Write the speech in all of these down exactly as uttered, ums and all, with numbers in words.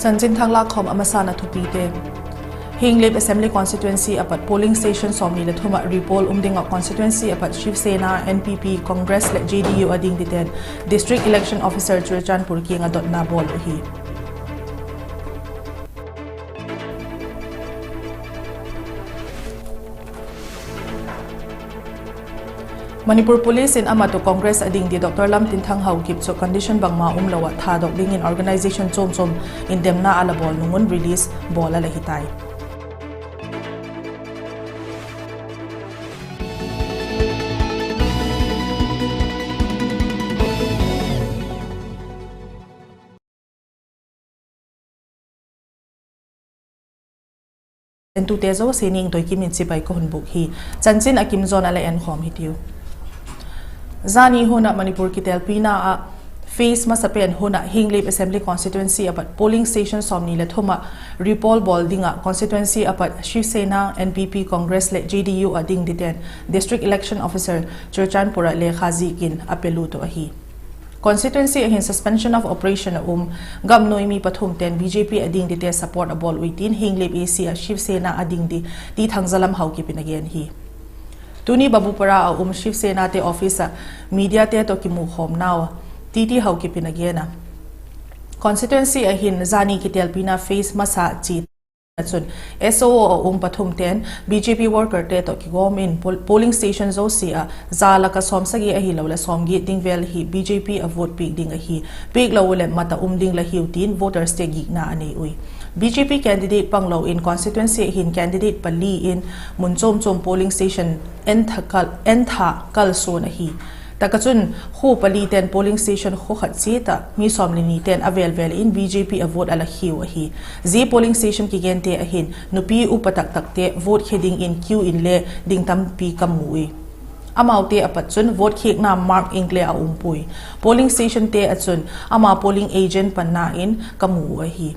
Chanchin thak lâkkhawm a masana thupite. Henglep Assembly Constituency a pat polling station sawmni le thum ah repoll um ding ah constituency a pat Shiv Sena, N P P, Congress leh J D U a ding dingte'n District Election Officer Churachandpur kiang ah dotna bawl uh hi. Manipur Police in a mat uh Congress a ding di Doctor Lamtinthang Haokip chu condition bangma umlo ah thadok dingin organisation chuam chuam in demna a la bawl nung un release bawl a la hi tai. Entute zosia ningtoi kim in chibai ka hun bûk hi. Chanchin a kim zawn a la enkhawm hitiu. Zani hun ah Manipur kitelpina ah phase masa pen hun ah Henglep Assembly Constituency a pat polling station sawmni le thum ah repoll bawl ding ah constituency a pat Shiv Sena, N P P, Congress leh J D U a ding dingte'n District Election Officer Churachandpur ah lekha zik in a pelut uh ahi. Constituency ah hin suspension of operation a um, gamnuai mi pathumte'n B J P a ding dingte support a bawl ui tin Henglep A C ah Shiv Sena a ding di ti Thangzalam Haokip in a gen hi. Tuni Babupara a um Shiv Senate office ah mediate tawh kimukhawmnau ah T T Haokip in a gen a, constituency ah hin zani kitelpina phase masa chia a chun S O O a um pathumte'n B J P workerte tawh kigawm in pol-, polling station zosia ah za lak ah sawmsagi ahiloleh sawmgiat ding vel hi B J P a vote piak ding ahi, piaklo uleh mat ah um ding la hiu tin voterste gikna a nei ui. B J P candidate panglo in constituency ah hin candidate pali in mun chuam chuam polling station entha kal, entha kalsuan ahi. Tak ah chun khua palite'n polling station khua khat chiat ah mi sawm le nite'n a vel vel in B J P a vote a la khiu ahi. Zia polling station kigente ah hin nupi upa tak takte vote khe dingin queue inle ding tampi ka mu ui. Amaute a pat chun vote khiakna mark ingle a um puai. Polling stationte ah chun ama polling agent panna in ka mu uh ahi.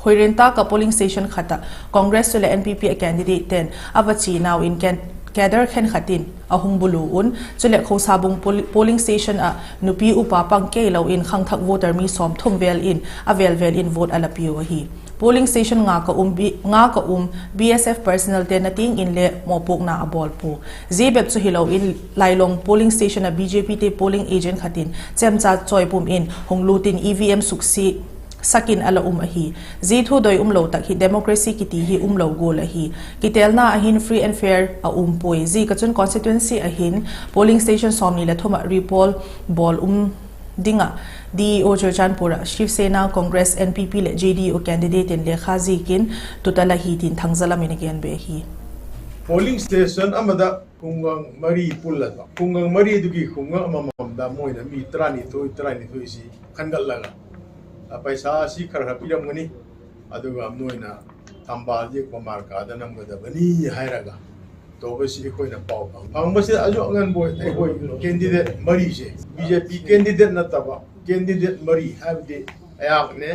Khuirentâk ah polling station khat ah Congress chuleh N P P a candidatete'n a va chianau in can-, cadre khenkhat in a hung bulu un, chuleh Khosabung pol-, polling station ah nupi upa pang keilo in khangthak voter mi sawmthum vel in a vel vel in vote a la piu ahi. Polling station nga ka um B-, nga ka um B S F personnelte'n a tiang inle mawpuakna a bawl pua. Zia bep chu hilo in Lailong polling station ah B J Pte polling agent khat in chemcha chawi pum in hung lut in E V M suksiasak in a la um ahi. Zia thu doi umlo tak hi democracy kiti hi umlo gual ahi. Kitelna ah hin free and fair a um puai. Ziak ah chun constituency ah hin polling station sawmni leh thum ah repoll bawl um ding ah D E O Churachandpur ah Shiv Sena, Congress, N P P leh J D U candidate in lekha ziak in tut a la hi tin Thangzalam in a gen be hi. Polling station amada khunggang mari pul la ta. Khunggang mari tu ki khunggang ama mamda moina mi tara ni thui, tara ni thui si khan gal la ga. A paisa si khar ha piram ngani. Aduga moina tamba dik pa marka da nam ga da bani hai ra ga. Tawba si khoi na pau pang. Pang ba si a jo ngan boi, ai boi candidate mari si. B J P candidate na taba. Candidate mari ha bi de. Ayak ne.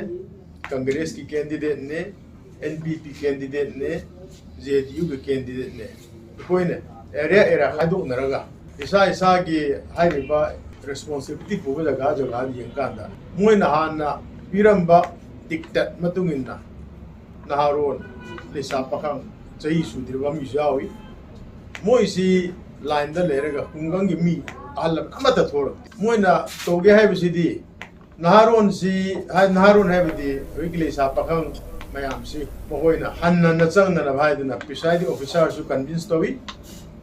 Congress ki candidate ne, N P P candidate ne, J D U ki candidate ne. Koine, area, area khadokna ra ga. Isa, isa ki hai ri ba responsibility pu ba jaga, jaga di yeng kan da. Moina hanna, piram ba diktat matung inna. Naharon, leisa pakhang, chahi su dir ba mi jawi. Moi si line da le ra ga, khunggang ki mi, alam ama ta thor. Moina, to ge hai ba si di, Naharon si, hai, Naharon hai ba di, ui ki leisa pakhang mayam si, mahoina, hanna na changna na hai duna, presiding officer su convince to i,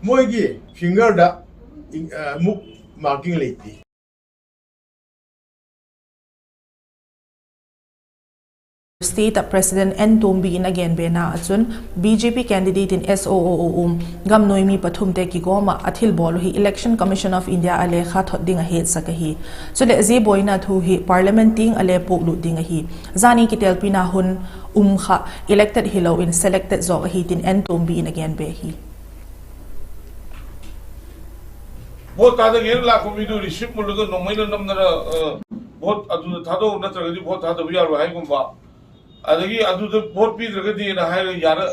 moi ki finger da, in, ah, muk marking lei ti. State ah President N Tombi in a gen bena ah chun, B J P candidate in S O O u um, gamnuai mi pathumte kigawm ah a thilbawl uh hi Election Commission of India a lekha thot ding a hetsak ahi. Chuleh zia buaina thu hi Parliament tiang a le puaklut ding ahi. Zani kitelpina hun um kha elected hilo in selected zawk ahi tin N Tombi in a gen be hi. Vote ta da ngei la ko mi du receipt mu la ka nong mai la nam na ra, eh, vote adu da thado na tra ka di vote thado ya lo hai kum ba. Adagi adu da vote pi tra ka di na hai la ya ra.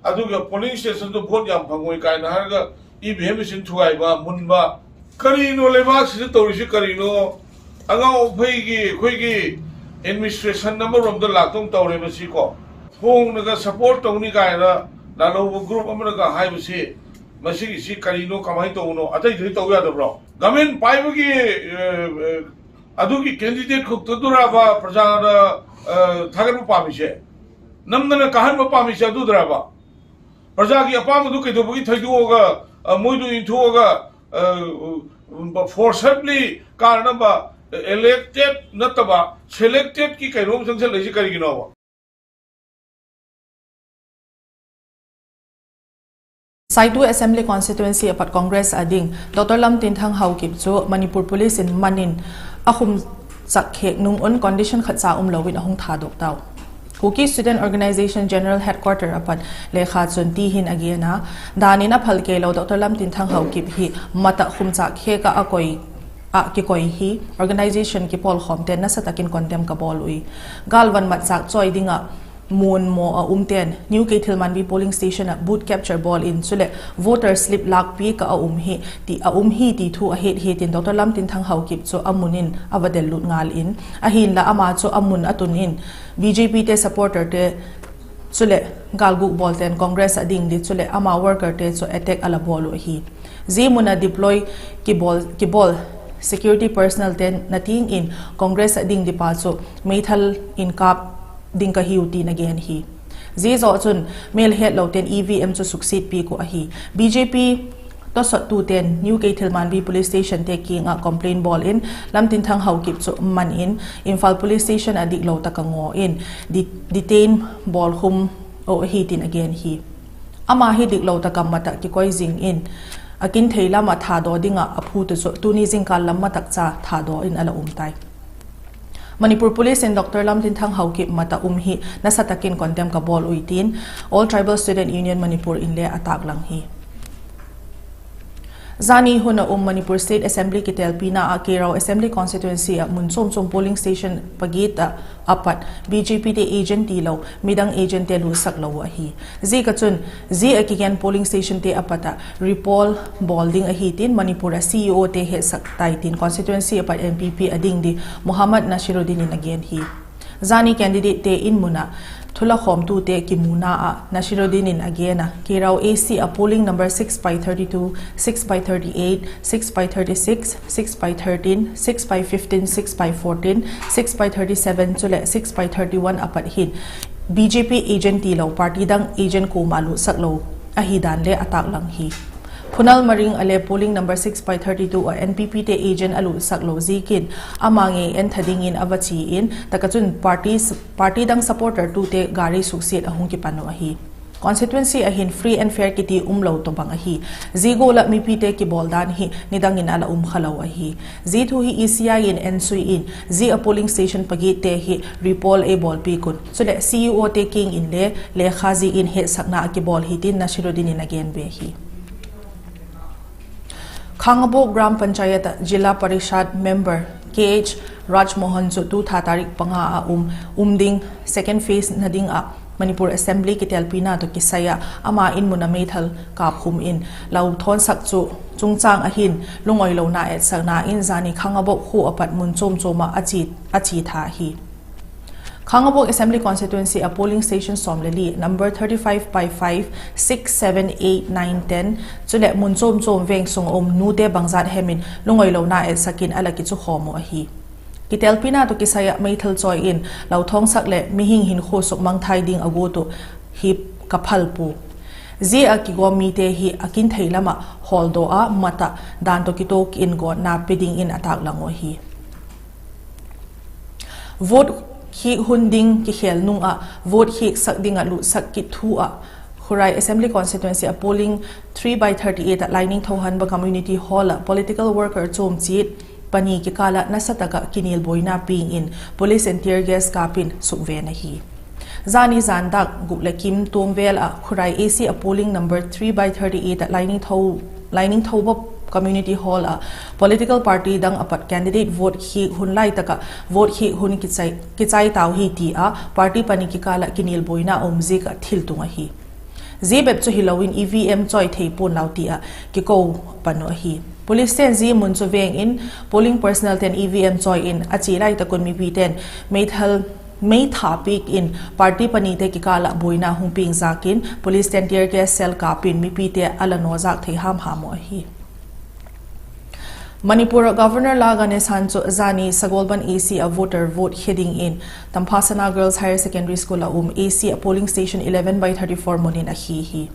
Adu ka polling station du vote yam phang oi kai na har ka E V M machine thuai ba, mun ba. Kari no le ba si to si kari no. Anga o phai ki, khoi ki. Administration ꯑꯃꯔꯣꯝꯗ ꯂꯥꯛꯇꯧ ꯇꯧꯔꯦ ꯃꯁꯤ ꯀꯣ꯫ ꯐꯣꯡꯂꯒ support ꯇꯧꯅꯤ ꯀꯥꯏꯅ ꯂꯥꯜꯍꯧꯕ group ꯑꯃꯅꯒ ꯍꯥꯏꯕꯁꯤ, ꯃꯁꯤꯒꯤꯁꯤ ꯀꯔꯤꯅꯣ, ꯀꯃꯥꯏꯅ ꯇꯧꯕꯅꯣ? ꯑꯇꯩꯗꯨꯗꯤ ꯇꯧ ꯌꯥꯗꯕ꯭ꯔꯣ? Government ꯄꯥꯏꯕꯒꯤ, ꯑ, ꯑ, ꯑꯗꯨꯒꯤ candidate ꯈꯛꯇꯗꯨꯔꯕ ꯄ꯭ꯔꯖꯥꯅ, ꯑ, ꯊꯥꯒꯠꯄ ꯄꯥꯝꯃꯤꯁꯦ? ꯅꯝꯗꯅ ꯀꯥꯍꯟꯕ ꯄꯥꯝꯃꯤꯁꯦ ꯑꯗꯨꯗꯨꯔꯕ? ꯄ꯭ꯔꯖꯥꯒꯤ ꯑꯄꯥꯝꯕꯗꯨ ꯀꯩꯗꯧꯕꯒꯤ ꯊꯩꯗꯣꯛꯑꯒ, ꯑ, ꯃꯣꯏꯗꯨ ꯏꯟꯊꯣꯛꯑꯒ, ꯑ, forcibly ꯀꯥꯅꯅꯕ elected ꯅꯠꯇꯕ selected ꯀꯤ ꯀꯩꯅꯣꯝ ꯆꯪꯁꯜꯂꯛꯏꯁꯦ ꯀꯔꯤꯒꯤꯅꯣꯕ? Saitu Assembly Constituency a pat Congress a ding Doctor Lamtinthang Haokip chu Manipur Police in man in a khum chak khêk nung un condition khatcha umlo in a hung thadok tau. Kuki Student Organisation General Headquarter a pat lekha chun ti hin a gen a, dan in a phal keilo Doctor Lamtinthang Haokip hi mat ah khum chak khêk ah a koi ah kikoi hi organisation kipawlkhawmte'n nasa tak in condemn ka bawl ui. Gâlvan mat châk chawi ding ah muanmaw a umte'n New Keithelmanbi polling station ah booth capture bawl in chuleh voter slip lâkpiak ah a um hi ti, a um hi ti thu a het het in Doctor Lamtinthang Haokip chu a mun in a va del lut ngal in, ahinla ama chu a mun a tun in BJPte supporterte chuleh gâlguk bawlte'n Congress a ding di chuleh ama workerte chu attack a la bawl uh ahi. Zia mun a deploy kibawl, kibawl security personnelte'n na tiang in Congress a ding dipa chu meithal in kâp ding ka hiu ti'n a gen hi. Zia zaw chun mêl hetlote'n EVM chu suksiat piak uh ahi. BJP tawsawttute'n New Keithelmanbi Police Stationte kiang ah complaint bawl in Lamtinthang Haokip chu man in Imphal Police Station ah diklo tak a ngaw in de-, detain bawlkhum uh ahi ti'n a gen hi. Ama hi diklo tak a mat ah kikoi zing in a kinthei lam ah thadaw ding ah a phut uh chu tuni zingkâl lam matak cha thadaw in a la um tai. Manipur Police in Doctor Lamtinthang Haokip mat ah um hi nasa tak in condemn ka bawl ui ti'n All Tribal Student Union Manipur in le a tâklang hi. Zani hun a um Manipur State Assembly kitelpina ah Keirao Assembly Constituency ah mun chuam chuam polling station pagiat ah a pat BJPte agent tilo midang agentte lutsak lo uh ahi. Ziak ah chun zia a kigen polling stationte a pat ah repoll bawl ding ahi ti'n Manipur ah CEOte hetsak tai ti'n constituency a pat NPP a ding di Mohammad Nasiruddin in a gen hi. Zani candidatete in mun ah thulakhawmtute kimuna ah Nasiruddin in a gen a, Keirao AC a polling number six by thirty-two, six by thirty-eight, six by thirty-six, six by thirteen, six by fifteen, six by fourteen, six by thirty-seven chuleh six by thirty-one a pat hin BJP agent tilo party dang agent kuama lutsak lo ahi dan le a tâklang hi. Phunal Maring a le polling number six by thirty-two ah NPPte agent a lutsak lo ziakin ama ngei entha dingin a va chia in, tak ah chun party, party dang supportertute gari suksiat a hung kipan uh ahi. Constituency ah hin free and fair kiti umlo tawhbang ahi. Zia gual ah mipite kibawl dan hi nidang in a la um kha lo ahi. Zia thu hi ECI in ensui in zia a polling station pagiatte hi repoll ei bawlpiak un, chuleh CEOte kiang in le lekha ziakin hetsakna a kibawl hi tin Nasiruddin in a gen be hi. Khangabok Gram Panchayat ah Zilla Parishad member Kh Rajmohan chu tu tha tarik panga a um, um ding second phase na ding ah Manipur Assembly kitelpina tawh kisai ah ama in mun ah meithal kâpkhum in lau thawnsak chu chungchâng ah hin lungawilona etsakna in zani Khangabok khua a pat mun chuam chuam ah a chia, a chia tha hi. Khangabok Assembly Constituency a polling station sawm le li, number thirty-five by five, six, seven, eight, nine, ten, chuleh mun chuam chuam veng sung a um nute bangzat hem in lungawilona etsak in a la kichukhawm uh ahi. Kitelpina tawh kisai ah meithal chawi in lau thawnsak leh mihing hinkhua sukmangthai ding a guat uh hi ka phal pua. Zia a kigawm mite hi a kinthei lam ah hawldaw a mat ah dan tawh kituak in gawtna pe dingin a tâklang uh ahi. Vote khiak hun ding kikhel nung ah vote khiaksak ding ah lutsak kit thu ah Khurai Assembly Constituency a polling three by thirty-eight ah Lainingthou Hanba Community Hall ah political worker chuam chiat pani kikâl ah nasa tak ah kinilbuaina piang in police in tear gas kâp in sukven ahi. Zani zan dâk guk leh kim tuam vel ah Khurai AC a polling number three by thirty-eight ah Lainingthou, Lainingthou Hanba Community Hall ah political party dang a pat candidate vote khiak hun lai tak ah vote khiak hun kichai, kichai tau hi ti a party pani kikâl ah kinilbuaina a um ziak ah thiltung ahi. Zia bep chu hilo in EVM chawi thei pua'n lau ti ah kiko pan uh ahi. Police ten zia mun chu veng in, polling personnel ten E V M chawi in a chia lai tak un mipite'n meithal, meithal piak in party panite kikâl ah buaina hung piang zâk in, police ten tear gas shell kâp in mipite a la nawzâk thei ham ham uh ahi. Manipur ah Governor La Ganesan chu zani Sagolband A C ah voter vote khia dingin Tampasana Girls Higher Secondary School ah um A C ah polling station eleven by thirty-four mun in a khia hi.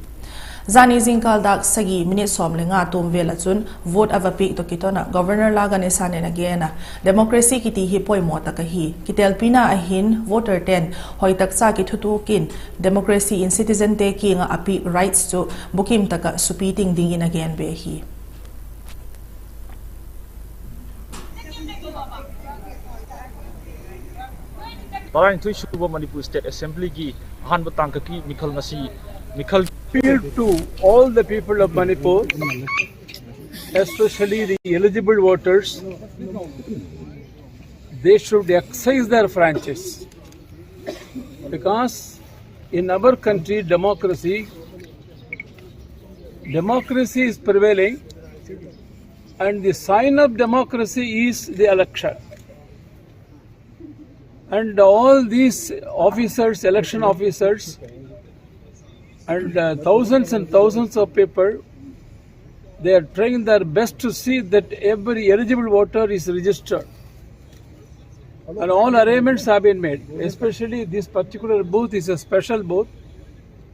Zani zingkâl dâk sagi minute sawm le nga tuam vel ah chun vote a va piak tawh kiton ah Governor La Ganesan in a gen a, democracy kiti hi poimaw tak ahi. Kitelpina ah hin voter ten hoi tak cha kithutuak in, democracy in citizente kiang ah a piak rights chu bukim tak ah supi ting dingin a gen be hi. ꯇꯔꯥꯅꯤꯊꯣꯏ ꯁꯨꯕ ꯃꯅꯤꯄꯨꯔ State Assemblyꯒꯤ ꯑꯍꯥꯟꯕ ꯇꯥꯡꯀꯛꯀꯤ ꯃꯤꯈꯜ ꯉꯁꯤ, ꯃꯤꯈꯜ Appeal to all the people of Manipur, especially the eligible voters, they should exercise their franchise. Because in our country, democracy, democracy is prevailing, and the sign of democracy is the election. And all these officers, election officers, and, uh, thousands and thousands of people, they are trying their best to see that every eligible voter is registered. And all arrangements have been made. Especially this particular booth is a special booth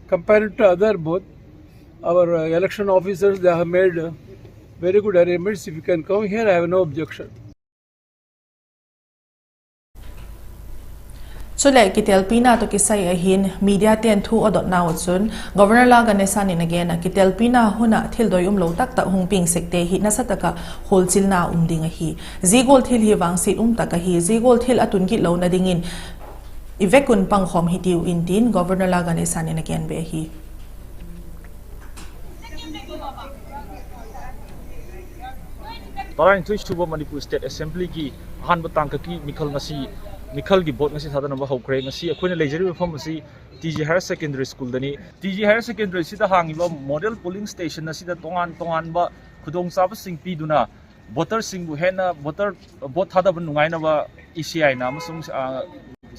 compared to other booth. Our, uh, election officers, they have made, uh, very good arrangements. If you can come here, I have no objection. Chuleh kitelpina tawh kisai ah hin media ten thu a dotnau ah chun Governor La Ganesan in a gen ah, kitelpina hun ah thildoi umlo taktak hung piang sekte hi nasa tak ah khualchilna um ding ahi. Zia gual thil hi vangsiat um tak ahi, zia gual thil a tun kit lona dingin i vek un pangkhawm hitiu in tin Governor La Ganesan in a gen be hi. ꯇꯔꯥꯅꯤꯊꯣꯏ ꯁꯨꯕ ꯃꯅꯤꯄꯨꯔ State Assemblyꯒꯤ ꯑꯍꯥꯟꯕ ꯇꯥꯡꯀꯛꯀꯤ ꯃꯤꯈꯜ ꯉꯁꯤ, ꯃꯤꯈꯜꯒꯤ vote ꯉꯁꯤ ꯊꯥꯗꯅꯕ ꯍꯧꯈ꯭ꯔꯦ꯫ ꯉꯁꯤ ꯑꯩꯈꯣꯏꯅ ꯂꯩꯖꯔꯤꯕ ꯃꯐꯝ ꯑꯁꯤ T G Higher Secondary Schoolꯗꯅꯤ꯫ T G Higher Secondary ꯑꯁꯤꯗ ꯍꯥꯡꯉꯤꯕ model polling station ꯑꯁꯤꯗ ꯇꯣꯉꯥꯟ ꯇꯣꯉꯥꯟꯕ ꯈꯨꯗꯣꯡꯆꯥꯕꯁꯤꯡ ꯄꯤꯗꯨꯅ voterꯁꯤꯡꯕꯨ ꯍꯦꯟꯅ voter, vote ꯊꯥꯗꯕ ꯅꯨꯡꯉꯥꯏꯅꯕ E C Iꯅ ꯑꯃꯁꯨꯡ, ꯑ,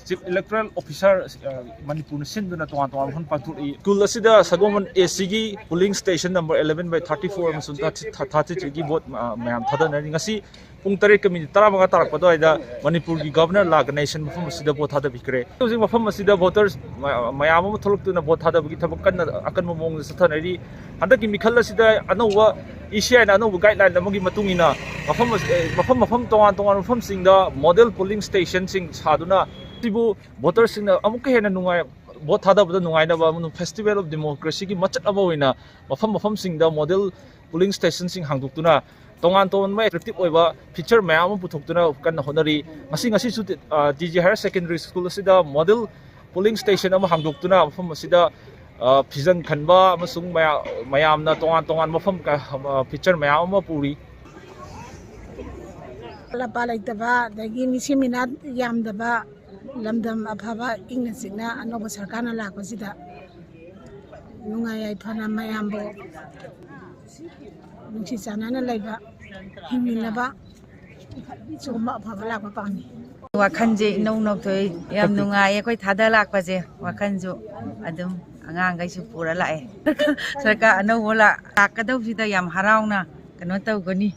Chief Electoral Officer, ꯑ, ꯃꯅꯤꯄꯨꯔꯅ ꯁꯤꯟꯗꯨꯅ ꯇꯣꯉꯥꯟ ꯇꯣꯉꯥꯟꯕ ꯃꯐꯝ ꯄꯥꯡꯊꯣꯛꯏ꯫ School ꯑꯁꯤꯗ ꯁꯒꯣꯜꯕꯟ A Cꯒꯤ polling station number eleven by thirty four ꯑꯃꯁꯨꯡ thirty, thirty threeꯒꯤ vote, ꯑ, ꯃꯌꯥꯝ ꯊꯥꯗꯅꯔꯤ꯫ ꯉꯁꯤ ꯄꯨꯡ ꯇꯔꯦꯠꯀ minute ꯇꯔꯥꯃꯉꯥ ꯇꯥꯔꯛꯄ ꯑꯗꯨꯋꯥꯏꯗ ꯃꯅꯤꯄꯨꯔꯒꯤ Governor La Ganesan ꯃꯐꯝ ꯑꯁꯤꯗ vote ꯊꯥꯗꯕꯤꯈ꯭ꯔꯦ꯫ ꯍꯧꯖꯤꯛ ꯃꯐꯝ ꯑꯁꯤꯗ voters ꯃ-, ꯃꯌꯥꯝ ꯑꯃ ꯊꯣꯛꯂꯛꯇꯨꯅ vote ꯊꯥꯗꯕꯒꯤ ꯊꯕꯛ ꯀꯟꯅ ꯑꯀꯟꯕ ꯃꯑꯣꯡꯗ ꯆꯠꯊꯅꯔꯤ꯫ ꯍꯟꯗꯛꯀꯤ ꯃꯤꯈꯜ ꯑꯁꯤꯗ ꯑꯅꯧꯕ E C Iꯅ ꯑꯅꯧꯕ guideline ꯑꯃꯒꯤ ꯃꯇꯨꯡ ꯏꯟꯅ ꯃꯐꯝ ꯑꯁꯤ, ꯑꯦ, ꯃꯐꯝ ꯃꯐꯝ ꯇꯣꯉꯥꯟ ꯇꯣꯉꯥꯟꯕ ꯃꯐꯝꯁꯤꯡꯗ model polling stationꯁꯤꯡ ꯁꯥꯗꯨꯅ ꯁꯤꯕꯨ voterꯁꯤꯡꯅ ꯑꯃꯨꯛꯀ ꯍꯦꯟꯅ ꯅꯨꯡꯉꯥꯏ, vote ꯊꯥꯗꯕꯗ ꯅꯨꯡꯉꯥꯏꯅꯕ ꯑꯃꯁꯨꯡ Festival of Democracyꯒꯤ ꯃꯆꯠ ꯑꯃ ꯑꯣꯏꯅ ꯃꯐꯝ ꯃꯐꯝꯁꯤꯡꯗ model polling stationꯁꯤꯡ ꯍꯥꯡꯗꯣꯛꯇꯨꯅ ꯇꯣꯉꯥꯟ ꯇꯣꯉꯥꯟꯕ attractive ꯑꯣꯏꯕ feature ꯃꯌꯥꯝ ꯑꯃ ꯄꯨꯊꯣꯛꯇꯨꯅ ꯀꯟꯅ ꯍꯣꯠꯅꯔꯤ꯫ ꯉꯁꯤ, ꯉꯁꯤꯁꯨ ꯇꯤ-, ꯑ, T G Higher Secondary School ꯑꯁꯤꯗ model polling station ꯑꯃ ꯍꯥꯡꯗꯣꯛꯇꯨꯅ ꯃꯐꯝ ꯑꯁꯤꯗ, ꯑ, ꯐꯤꯖꯪ ꯈꯟꯕ ꯑꯃꯁꯨꯡ ꯃꯌꯥ-, ꯃꯌꯥꯝꯅ ꯇꯣꯉꯥꯟ ꯇꯣꯉꯥꯟꯕ ꯃꯐꯝ ꯀ-, ꯑ, feature ꯃꯌꯥꯝ ꯑꯃ ꯄꯨꯔꯤ꯫ ꯂꯝꯄꯥꯛ ꯂꯩꯇꯕ, ꯑꯗꯒꯤ ꯃꯤꯁꯤ ꯃꯤꯅꯥ ꯌꯥꯝꯗꯕ, ꯂꯝꯗꯝ ꯑꯐꯕ, ꯏꯪꯅ ꯆꯤꯛꯅ ꯑꯅꯧꯕ ꯁꯔꯀꯥꯔꯅ ꯂꯥꯛꯄꯁꯤꯗ ꯅꯨꯡꯉꯥꯏ ꯌꯥꯏꯐꯅ ꯃꯌꯥꯝꯕꯨ ꯅꯨꯡꯁꯤ ꯆꯥꯟꯅꯅ ꯂꯩꯕ, ꯍꯤꯡꯃꯤꯟꯅꯕ, ꯁꯤꯒꯨꯝꯕ ꯑꯐꯕ ꯂꯥꯛꯄ ꯄꯥꯝꯃꯤ꯫ ꯋꯥꯈꯜꯁꯦ ꯏꯅꯧ ꯅꯧꯊꯣꯛꯏ꯫ ꯌꯥꯝ ꯅꯨꯡꯉꯥꯏꯌꯦ ꯑꯩꯈꯣꯏ ꯊꯥꯗ ꯂꯥꯛꯄꯁꯦ꯫ ꯋꯥꯈꯜꯁꯨ ꯑꯗꯨꯝ ꯑꯉꯥꯡꯈꯩꯁꯨ ꯄꯨꯔ ꯂꯥꯛꯑꯦ꯫ ꯁꯔꯀꯥꯔ ꯑꯅꯧꯕ ꯂꯥꯛ-, ꯂꯥꯛꯀꯗꯧꯁꯤꯗ ꯌꯥꯝ ꯍꯔꯥꯎꯅ ꯀꯩꯅꯣ ꯇꯧꯒꯅꯤ꯫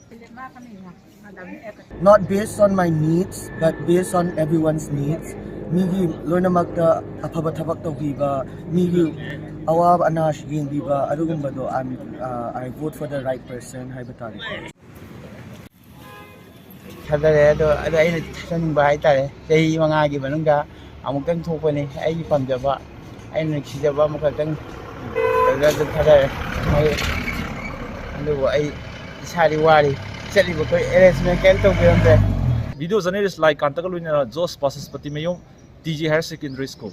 Not based on my needs, but based on everyone's needs. ꯃꯤꯒꯤ ꯂꯣꯏꯅꯃꯛꯇ ꯑꯐꯕ ꯊꯕꯛ ꯇꯧꯕꯤꯕ, ꯃꯤꯒꯤ ꯑꯋꯥꯕ ꯑꯅꯥ ꯌꯦꯡꯕꯤꯕ, ꯑꯗꯨꯒꯨꯝꯕꯗꯣ, I'm, uh, I vote for the right person ꯍꯥꯏꯕ ꯇꯥꯔꯦ꯫ ꯊꯥꯗꯔꯦ꯫ ꯑꯗꯣ, ꯑꯗꯣ ꯑꯩꯅ ꯊꯥꯖꯅꯤꯡꯕ ꯍꯥꯏꯇꯥꯔꯦ, ꯆꯍꯤ ꯃꯉꯥꯒꯤ ꯃꯅꯨꯡꯗ ꯑꯃꯨꯛꯇꯪ ꯊꯣꯛꯄꯅꯤ꯫ ꯑꯩꯒꯤ ꯄꯥꯝꯖꯕ, ꯑꯩꯅ ꯅꯨꯡꯁꯤꯖꯕ ꯑꯃꯈꯛꯇꯪ ꯇꯧꯖ-, ꯑꯗꯨꯝ ꯊꯥꯗꯔꯦ꯫ ꯃꯣꯏ, ꯑꯗꯨꯕꯨ ꯑꯩ ꯏꯁꯥꯗꯤ ꯋꯥꯔꯤ꯫ ꯆꯠꯂꯤꯕ ꯑꯩꯈꯣꯏ arrangement ꯀꯩꯝ ꯇꯧꯕꯤꯔꯝꯗ꯭ꯔꯦ꯫ Video journalist ꯂꯥꯏꯀꯥꯟꯇꯒ ꯂꯣꯏꯅꯅ ꯖꯣꯁ ꯕꯥꯁꯁꯄꯇꯤ ꯃꯌꯨꯝ, T G Higher Secondary School꯫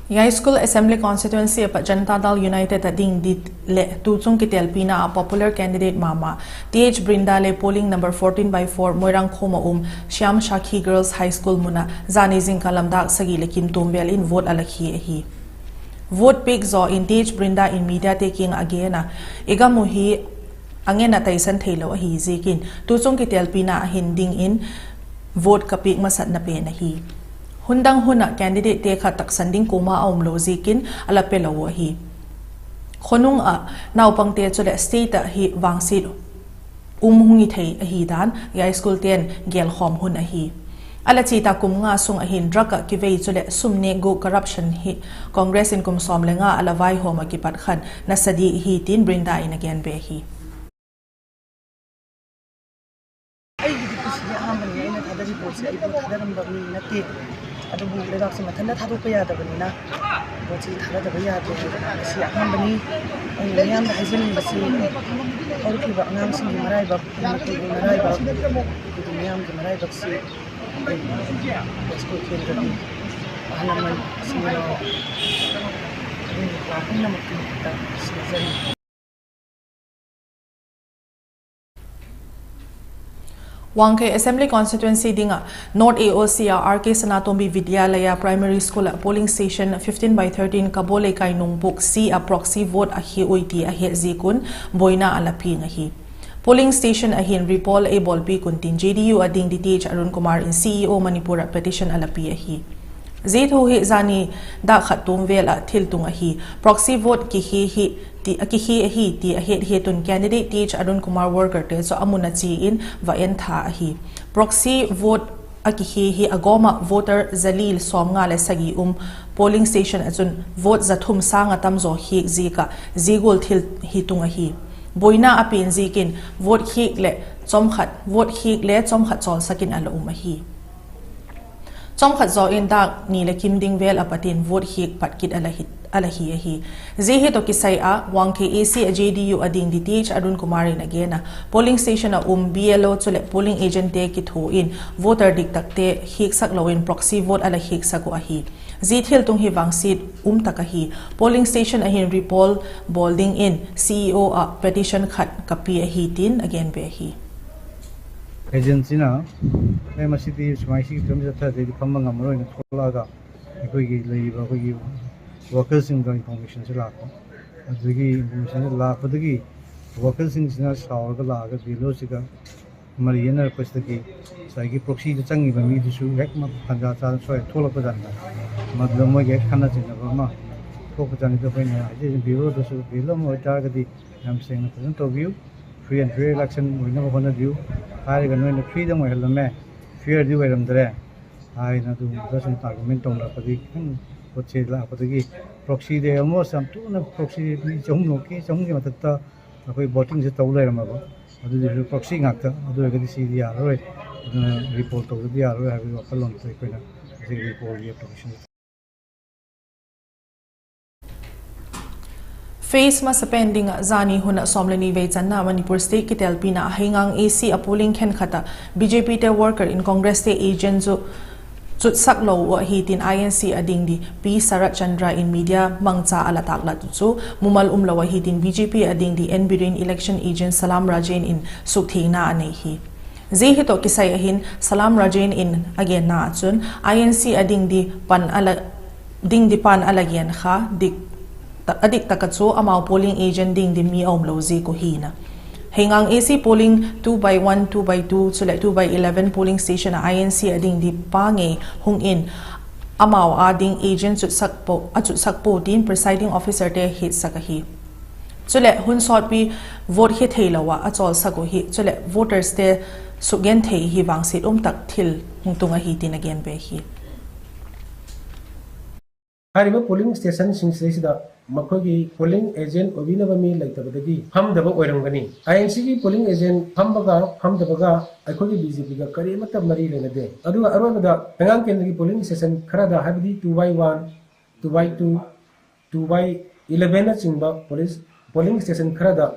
Yai School Assembly Constituency ah pat Janata Dal United ah ding dit leh tuchung kitelpina ah popular candidate mama Th Brinda le polling number fourteen by four Moirangkhom ah um Shyam Sakhi Girls High School mun ah zani zingkal lam dâk sagi leh kim tuam vel in vote a la khia ahi. Vote piak zaw in Tej Brinda in media te kiang ah a gen a, i gam u hi a ngen a taisan theilo ahi ziakin tuchung kitelpina a hin dingin vote ka piak masatna pen ahi. Hun dang hun ah candidate te kha taksan ding kuama a umlo ziakin a la pelo u ahi. Khonung ah naupangte chuleh state ah hi vangsiat um hung hi thei ahi dan A I school ten gelkhawm hun ahi. A la chia ta kum nga sung ah hin drug ah kivei chuleh sum nêk guk corruption hi Congress in kum sawm le nga a la vaihawm ah kipat khan nasa di hi tin Brinda in a gen be hi. ꯑꯩꯒꯤꯗꯤ ꯄꯨꯟꯁꯤꯒꯤ ꯑꯍꯥꯟꯕꯅꯤ꯫ ꯑꯩꯅ ꯊꯥꯗꯔꯤꯕ ꯄꯣꯠꯁꯦ ꯑꯩꯕꯨ ꯊꯥꯗꯔꯝꯕ ꯃꯤ ꯅꯠꯇꯦ꯫ ꯑꯗꯨꯕꯨ ꯂꯩꯕꯥꯛꯁꯦ ꯃꯊꯟꯇ ꯊꯥꯗꯣꯛꯄ ꯌꯥꯗꯕꯅꯤꯅ ꯄꯣꯠꯁꯤ ꯊꯥꯗꯗꯕ ꯌꯥꯗꯦ ꯍꯥꯏꯗꯅ ꯉꯁꯤ ꯑꯍꯥꯟꯕꯅꯤ꯫ ꯑꯩꯅ ꯃꯤꯌꯥꯝꯗ ꯍꯥꯏꯖꯅꯤꯡꯕꯁꯤ ꯍꯧꯔꯛꯂꯤꯕ ꯑꯉꯥꯡꯁꯤꯡꯒꯤ ꯃꯔꯥꯏꯕꯛ, ꯃꯇꯨꯒꯤ ꯃꯔꯥꯏꯕꯛ, ꯑꯗꯨꯒ ꯃꯤꯌꯥꯝꯒꯤ ꯃꯔꯥꯏꯕꯛꯁꯤ ꯑꯩꯈꯣꯏ ꯁ꯭ꯀꯨꯜ ꯀꯦꯟꯗ꯭ꯔꯒꯤ ꯑꯍꯜ ꯂꯃꯟ, ꯏꯆꯤꯟ ꯏꯅꯥꯎ, ꯑꯗꯨꯒ ꯄꯨꯝꯅꯃꯛꯀꯤ ꯃꯊꯛꯇ ꯁꯤꯟꯅꯖꯔꯤ꯫ Wangkhei Assembly Constituency ding ah North A O C ah R K Sanatombi Vidyalaya Primary School ah polling station fifteen by thirteen Kabo Leikai Nungbuk C ah proxy vote a khia ui ti a het ziak un buaina a la piang ahi. Polling station ah hin repoll ei bawlpiak un tin J D U a ding D T H Arun Kumar in C E O Manipur ah petition a la pia ahi. Zia thu hi zani dâk khat tuam vêl ah thil tung ahi. Proxy vote a kikhia ahi ti a het het un candidate Th Arun Kumar workerte chu a mun a chia in va en tha ahi. Proxy vote a kikhia hi a gawm ah voter za li sawmnga leh sagi um polling station ah chun vote za thum sâng ah tam zaw khiak ziak ah zia gual thil hi tung ahi. Buaina a pian ziakin vote khiak le chawmkhat, vote khiak le chawmkhat chawlsak in a la um ahi. Chawmkhat zaw in dâk ni leh kim ding vêl a pat in vote khiak pat kit a la hi ahi. Zia hi tawh kisai ah Wangkhei A C ah J D U a ding D T H Arun Kumar in a gen a, polling station ah um B L O chuleh polling agentte kithua in voter diktakte khiaksak lo in proxy vote a la khiaksak uh ahi. Zia thil tung hi vangsiat um tak ahi. Polling station ah hin repoll bawl dingin C E O ah petition khat ka pia ahi tin a gen be hi. Agencyꯅ ꯑꯦ, ꯃꯁꯤꯗꯤ ꯁꯨꯃꯥꯏꯅ ꯁꯤꯒꯤ ꯐꯤꯕꯝꯁꯤꯗ ꯊꯥꯖꯗꯦ, ꯑꯩꯗꯤ ꯐꯝꯕ ꯉꯝꯃꯔꯣꯏꯅ ꯊꯣꯛꯂꯛꯑꯒ ꯑꯩꯈꯣꯏꯒꯤ ꯂꯩꯔꯤꯕ ꯑꯩꯈꯣꯏꯒꯤ workerꯁꯤꯡꯗ informationꯁꯦ ꯂꯥꯛꯄ꯫ ꯑꯗꯨꯗꯒꯤ informationꯁꯦ ꯂꯥꯛꯄꯗꯒꯤ workerꯁꯤꯡꯁꯤꯅ ꯁꯥꯎꯔꯒ ꯂꯥꯛꯑꯒ B L Oꯁꯤꯒ ꯃꯔꯩ ꯌꯦꯠꯅꯔꯛꯄꯁꯤꯗꯒꯤ ꯉꯁꯥꯏꯒꯤ proxyꯗ ꯆꯪꯉꯤꯕ ꯃꯤꯗꯨꯁꯨ ꯍꯦꯛ ꯃ-, ꯇꯥꯟꯖꯥ ꯆꯥꯗꯅ ꯁ꯭ꯋꯥꯏꯗ ꯊꯣꯛꯂꯛꯄꯖꯥꯠꯅꯤꯗ꯫ ꯃꯗꯨꯗ ꯃꯣꯏꯒꯤ ꯍꯦꯛ ꯈꯠꯅ ꯆꯩꯅꯕ ꯑꯃ ꯊꯣꯛꯄꯖꯥꯠꯅꯤꯗ꯫ ꯑꯩꯈꯣꯏꯅ ꯍꯥꯏꯖꯔꯤꯁꯦ, B L Oꯗꯁꯨ, B L O ꯑꯃ ꯑꯣꯏꯇꯥꯔꯒꯗꯤ ꯌꯥꯝ ꯁꯦꯡꯅ ꯐꯖꯅ ꯇꯧꯕꯤꯌꯨ, free and fair election ꯑꯣꯏꯅꯕ ꯍꯣꯠꯅꯕꯤꯌꯨ ꯍꯥꯏꯔꯒ ꯅꯣꯏꯅ freeꯗꯪ ꯑꯣꯏꯍꯜꯂꯝꯃꯦ, fairꯗꯤ ꯑꯣꯏꯔꯝꯗ꯭ꯔꯦ ꯍꯥꯏꯅ ꯑꯗꯨꯒꯨꯝꯕꯗ ꯁꯨꯝ argument ꯇꯧꯅꯔꯛꯄꯗꯒꯤ ꯈꯤꯇꯪ ꯄꯣꯠꯁꯦ ꯂꯥꯛꯄꯗꯒꯤ proxyꯗ almost ꯌꯥꯝ ꯊꯨꯅ proxy ꯃꯤ ꯆꯍꯨꯝ ꯂꯧꯈꯤ, ꯆꯍꯨꯝꯒꯤ ꯃꯊꯛꯇ ꯑꯩꯈꯣꯏ votingꯁꯦ ꯇꯧ ꯂꯩꯔꯝꯃꯕ꯫ ꯑꯗꯨꯗꯨꯁꯨ proxy ꯉꯥꯛꯇ, ꯑꯗꯨ ꯑꯣꯏꯔꯒꯗꯤ ꯁꯤꯗꯤ ꯌꯥꯔꯔꯣꯏ, ꯑꯗꯨꯅ repoll ꯇꯧꯗꯕꯗꯤ ꯌꯥꯔꯔꯣꯏ ꯍꯥꯏꯕꯒꯤ ꯋꯥꯈꯜꯂꯣꯟꯗꯨꯗ ꯑꯩꯈꯣꯏꯅ ꯉꯁꯤ repollꯒꯤ application Phase ꯃꯁꯥ ꯄꯦꯟꯗꯤꯡ ꯖꯥꯅꯤ ꯍꯨꯟꯅ ꯁꯣꯝꯂꯅꯤ ꯚꯩꯆꯟꯅ ꯃꯅꯤꯄꯨꯔ state ꯀꯤꯇꯦꯜ ꯄꯤꯅ ꯍꯩꯉꯥꯡ A C ꯑ polling ꯈꯦꯟꯈꯠꯇ B J P ꯇꯦ worker in Congress ꯇꯦ agent ꯁꯨ ꯆꯨꯠꯁꯛ ꯂꯧ ꯑꯍꯤ ꯇꯤꯟ I N C ꯑꯗꯤꯡꯗꯤ P ꯁꯔꯠ ꯆꯟꯗ꯭ꯔ in media ꯃꯪꯆꯥ ꯑꯂ ꯇꯥꯛꯂ ꯇꯨ ꯆꯨ ꯃꯨꯃꯜ ꯎꯝꯂꯧ ꯑꯍꯤ ꯇꯤꯟ B J P ꯑꯗꯤꯡꯗꯤ N Biren election agent Salam Rajen in ꯁꯨꯛꯊꯦꯡꯅ ꯑꯅꯩ ꯍꯤ꯫ ꯖꯤ ꯍꯤꯇꯣ ꯀꯤꯁꯥꯏ ꯑꯍꯤꯟ Salam Rajen in ꯑꯒꯦꯟꯅ ꯑꯆꯨꯟ I N C ꯑꯗꯤꯡꯗꯤ ꯄꯟ ꯑꯂ ꯗꯤꯡꯗꯤ ꯄꯥꯟ ꯑꯂꯒꯦꯟ ꯈꯥ ꯗꯤꯛ ꯑꯗꯤꯛ ꯇꯀ ꯆꯨ ꯑꯃꯥꯎ polling agent ꯗꯤꯡꯗꯤ ꯃꯤ ꯑꯣꯝ ꯂꯧ ꯖꯤ ꯀꯨ ꯍꯤꯅ꯫ ꯍꯩꯉꯥꯡ A C polling two by one, two by two ꯆꯨꯂꯦ two by eleven polling station uh I N C ꯑꯗꯤꯡꯗꯤ ꯄꯥꯡꯉꯦ ꯍꯨꯡ ꯏꯟ ꯑꯃꯥꯎ ꯑꯗꯤꯡ agent ꯆꯨꯠꯁꯛ ꯄꯣ, ꯑꯆꯨꯠꯁꯛ ꯄꯣ ꯇꯤꯟ presiding officer ꯇꯦ ꯍꯤꯠ ꯁꯛ ꯑꯍꯤ꯫ ꯆꯨꯂꯦ ꯍꯨꯟ ꯁꯣꯠꯄꯤ vote ꯍꯤ ꯊꯦꯏ ꯂꯧ ꯑ ꯑꯆꯣꯜ ꯁꯛ ꯎ ꯍꯤ ꯆꯨꯂꯦ voters ꯇꯦ ꯁꯨꯛꯒꯦꯟ ꯊꯦꯏ ꯍꯤ ꯋꯥꯡꯁꯤꯠ ꯎꯝ ꯇꯛ ꯊꯤꯜ ꯍꯨꯡ ꯇꯨꯡ ꯑꯍꯤ ꯇꯤꯟ ꯑꯒꯦꯟ ꯕꯦ ꯍꯤ꯫ ꯍꯥꯏꯔꯤꯕ polling stationꯁꯤꯡꯁꯤꯗꯩꯁꯤꯗ ꯃꯈꯣꯏꯒꯤ polling agent ꯑꯣꯏꯕꯤꯅꯕ ꯃꯤ ꯂꯩꯇꯕꯗꯒꯤ ꯐꯝꯗꯕ ꯑꯣꯏꯔꯝꯒꯅꯤ꯫ I N Cꯒꯤ polling agent ꯐꯝꯕꯒ ꯐꯝꯗꯕꯒ ꯑꯩꯈꯣꯏꯒꯤ B J Pꯒ ꯀꯔꯤꯃꯠꯇ ꯃꯔꯤ ꯂꯩꯅꯗꯦ꯫ ꯑꯗꯨꯒ ꯑꯔꯣꯏꯕꯗ ꯍꯩꯉꯥꯡ ꯀꯦꯟꯗ꯭ꯔꯒꯤ polling station ꯈꯔꯗ, ꯍꯥꯏꯕꯗꯤ two by one, two by two, two by elevenꯅꯆꯤꯡꯕ police polling station ꯈꯔꯗ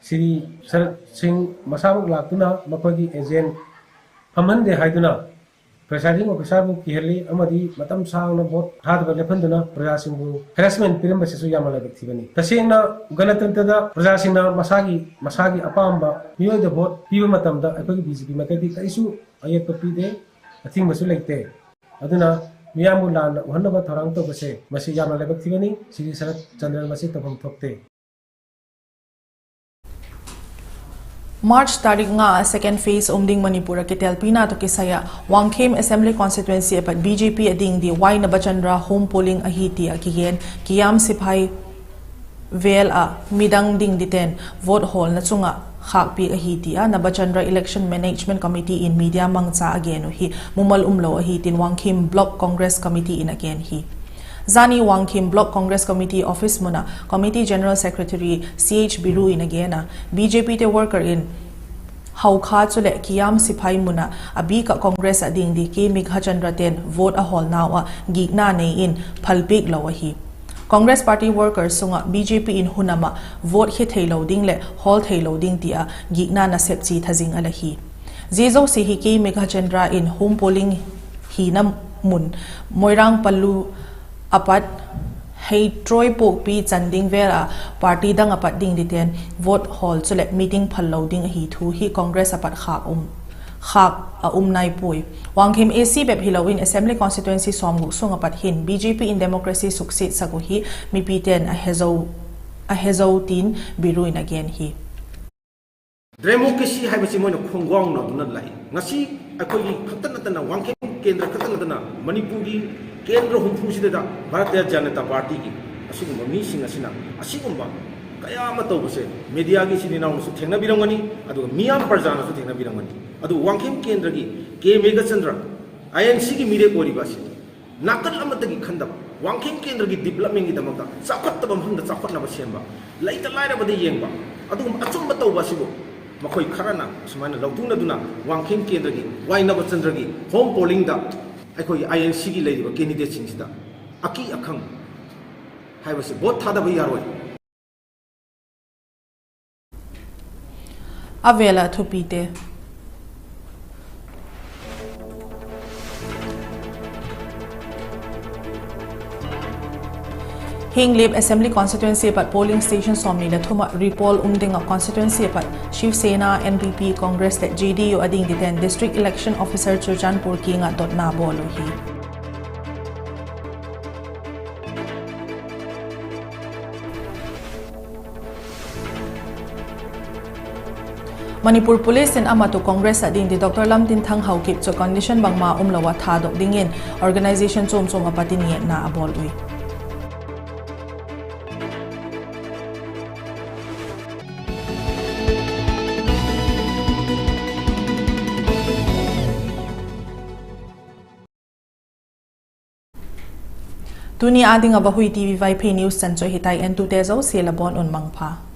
ꯁ꯭ꯔꯤ ꯁꯔꯠ ꯁꯤꯡ ꯃꯁꯥꯃꯛ ꯂꯥꯛꯇꯨꯅ ꯃꯈꯣꯏꯒꯤ agent ꯐꯝꯍꯟꯗꯦ ꯍꯥꯏꯗꯨꯅ presiding officerꯕꯨ ꯀꯤꯍꯜꯂꯤ ꯑꯃꯗꯤ ꯃꯇꯝ ꯁꯥꯡꯅ vote ꯊꯥꯗꯕ ꯂꯦꯞꯍꯟꯗꯨꯅ ꯄ꯭ꯔꯖꯥꯁꯤꯡꯕꯨ harassment ꯄꯤꯔꯝꯕꯁꯤꯁꯨ ꯌꯥꯝꯅ ꯂꯥꯏꯕꯛ ꯊꯤꯕꯅꯤ꯫ ꯇꯁꯦꯡꯅ ꯒꯅꯇꯟꯇ꯭ꯔꯗ ꯄ꯭ꯔꯖꯥꯁꯤꯡꯅ ꯃꯁꯥꯒꯤ, ꯃꯁꯥꯒꯤ ꯑꯄꯥꯝꯕ ꯃꯤꯑꯣꯏꯗ vote ꯄꯤꯕ ꯃꯇꯝꯗ ꯑꯩꯈꯣꯏꯒꯤ B J P ꯃꯥꯏꯀꯩꯗꯤ ꯀꯔꯤꯁꯨ ꯑꯌꯦꯠꯄ ꯄꯤꯗꯦ, ꯑꯊꯤꯡꯕꯁꯨ ꯂꯩꯇꯦ꯫ ꯑꯗꯨꯅ ꯃꯤꯌꯥꯝꯕꯨ ꯂꯥꯟꯅ ꯎꯍꯟꯅꯕ ꯊꯧꯔꯥꯡ ꯇꯧꯕꯁꯦ, ꯃꯁꯤ ꯌꯥꯝꯅ ꯂꯥꯏꯕꯛ ꯊꯤꯕꯅꯤ꯫ ꯁꯤꯒꯤ ꯁꯔꯠ ꯆꯟꯗ꯭ꯔ ꯃꯁꯤ ꯇꯧꯐꯝ ꯊꯣꯛꯇꯦ꯫ March ꯇꯥꯔꯤꯛ ꯉꯥ second phase um ding Manipur ah kitelpina tawh kisai ah Wangkhem Assembly Constituency ah pat B J P a ding di Y Nabachandra home polling ahi ti a kigen, Kiyam Sipai vêl ah midang ding diten vote hawlna chung ah khâkpiak ahi ti a Nabachandra Election Management Committee in media mangcha a gen uh hi mumal umlo ahi tin Wangkhem Block Congress Committee in a gen hi. Zani Wangkhem Block Congress Committee office mun ah Committee General Secretary C H Biru in a gen a, B J P te worker in Haokha chuleh Kiyam Sipai mun ah a bik ah Congress ah ding di K Meghachandra ten vote a hawlnau ah gikna nei in phalpiak lo ahi. Congress party worker sung ah B J P in hunam ah vote khe theilo ding leh hawl theilo ding ti a gikna nasep chi tha zing a la hi. Zia zosia hi K Meghachandra in home polling hina mun Moirang Palu a pat Heitroipokpi chan ding vêl ah party dang a pat ding diten vote hawl chuleh meeting phallo ding ahi thu hi Congress a pat khâk a um nai puai. Wangkhem A C bep hilo in Assembly Constituency sawmguk sung ah pat hin B J P in democracy suksiatsak uh hi mipite'n a he zo tin Biru in a gen hi. Democracy ꯍꯥꯏꯕꯁꯤ ꯃꯣꯏꯅ ꯈꯣꯡꯒꯥꯎꯅꯗꯨꯅ ꯂꯥꯛꯏ꯫ ꯉꯁꯤ ꯑꯩꯈꯣꯏꯒꯤ ꯈꯛꯇ ꯅꯠꯇꯅ, ꯋꯥꯡꯈꯦꯝ ꯀꯦꯟꯗ꯭ꯔ ꯈꯛꯇ ꯅꯠꯇꯅ, ꯃꯅꯤꯄꯨꯔꯒꯤ ꯀꯦꯟꯗ꯭ꯔ ꯍꯨꯝꯐꯨꯁꯤꯗ ꯚꯥꯔꯇꯤꯌ ꯖꯅꯇꯥ ꯄꯥꯔꯇꯤꯒꯤ ꯑꯁꯤꯒꯨꯝꯕ ꯃꯤꯁꯤꯡ ꯑꯁꯤꯅ ꯑꯁꯤꯒꯨꯝꯕ ꯀꯌꯥ ꯑꯃ ꯇꯧꯕꯁꯦ ꯃꯦꯗꯤꯌꯥꯒꯤ ꯏꯆꯤꯟ ꯏꯅꯥꯎꯅꯁꯨ ꯊꯦꯡꯅꯕꯤꯔꯝꯒꯅꯤ, ꯑꯗꯨꯒ ꯃꯤꯌꯥꯝ ꯄ꯭ꯔꯖꯥꯅꯁꯨ ꯊꯦꯡꯅꯕꯤꯔꯝꯒꯅꯤ꯫ ꯑꯗꯨꯕꯨ ꯋꯥꯡꯈꯦꯝ ꯀꯦꯟꯗ꯭ꯔꯒꯤ ꯀꯦ ꯃꯦꯘꯆꯟꯗ꯭ꯔ, ꯑꯥꯏ ꯑꯦꯟ ꯁꯤꯒꯤ ꯃꯤꯔꯦꯞ ꯑꯣꯏꯔꯤꯕ ꯑꯁꯤ ꯅꯥꯀꯜ ꯑꯃꯠꯇꯒꯤ ꯈꯟꯗꯕ, ꯋꯥꯡꯈꯦꯝ ꯀꯦꯟꯗ꯭ꯔꯒꯤ ꯗꯤꯕ꯭ꯂꯞꯃꯦꯟꯒꯤꯗꯃꯛꯇ, ꯆꯥꯎꯈꯠꯇꯕ ꯃꯐꯝꯗ ꯆꯥꯎꯈꯠꯅꯕ ꯁꯦꯝꯕ, ꯂꯩꯇ ꯂꯥꯏꯔꯕꯗ ꯌꯦꯡꯕ, ꯑꯗꯨꯒꯨꯝꯕ ꯑꯆꯨꯝꯕ ꯇꯧꯕ ꯑꯁꯤꯕꯨ ꯃꯈꯣꯏ ꯈꯔꯅ ꯑꯁꯨꯃꯥꯏꯅ ꯂꯧꯇꯨꯅꯗꯨꯅ ꯋꯥꯡꯈꯦꯝ ꯀꯦꯟꯗ꯭ꯔꯒꯤ ꯋꯥꯏ ꯅꯕꯆꯟꯗ꯭ꯔꯒꯤ ꯍꯣꯝ ꯄꯣꯂꯤꯡꯗ ꯑꯩꯈꯣꯏꯒꯤ ꯑꯥꯏ ꯑꯦꯟ ꯁꯤꯒꯤ ꯂꯩꯔꯤꯕ ꯀꯦꯟꯗꯤꯗꯦꯠꯁꯤꯡꯁꯤꯗ ꯑꯀꯤ ꯑꯈꯪ ꯍꯥꯏꯕꯁꯤ ꯚꯣꯠ ꯊꯥꯗꯕ ꯌꯥꯔꯣꯏ꯫ ꯑ ꯚꯦꯜ ꯑ ꯊꯨꯄꯤꯇꯦ꯫ ꯍꯤꯡꯂꯤꯞ Assembly Constituency ꯑ ꯄꯠ polling station sawmni leh thum ah repoll um ding ah constituency a pat Shiv Sena, N P P, Congress leh J D U a ding diten District Election Officer Churachandpur kiang ah dotna bawl uh hi. Manipur Police in a mat uh Congress ah ding di Doctor Lamtinthang Haokip chu condition bangma umlo ah thadok dingin organisation chuam chuam a pat in ngetna a bawl ui. Tuni â ding ah Vahui T V Vaiphei news chan chu hitai, entute zosia la bawn un mangpha.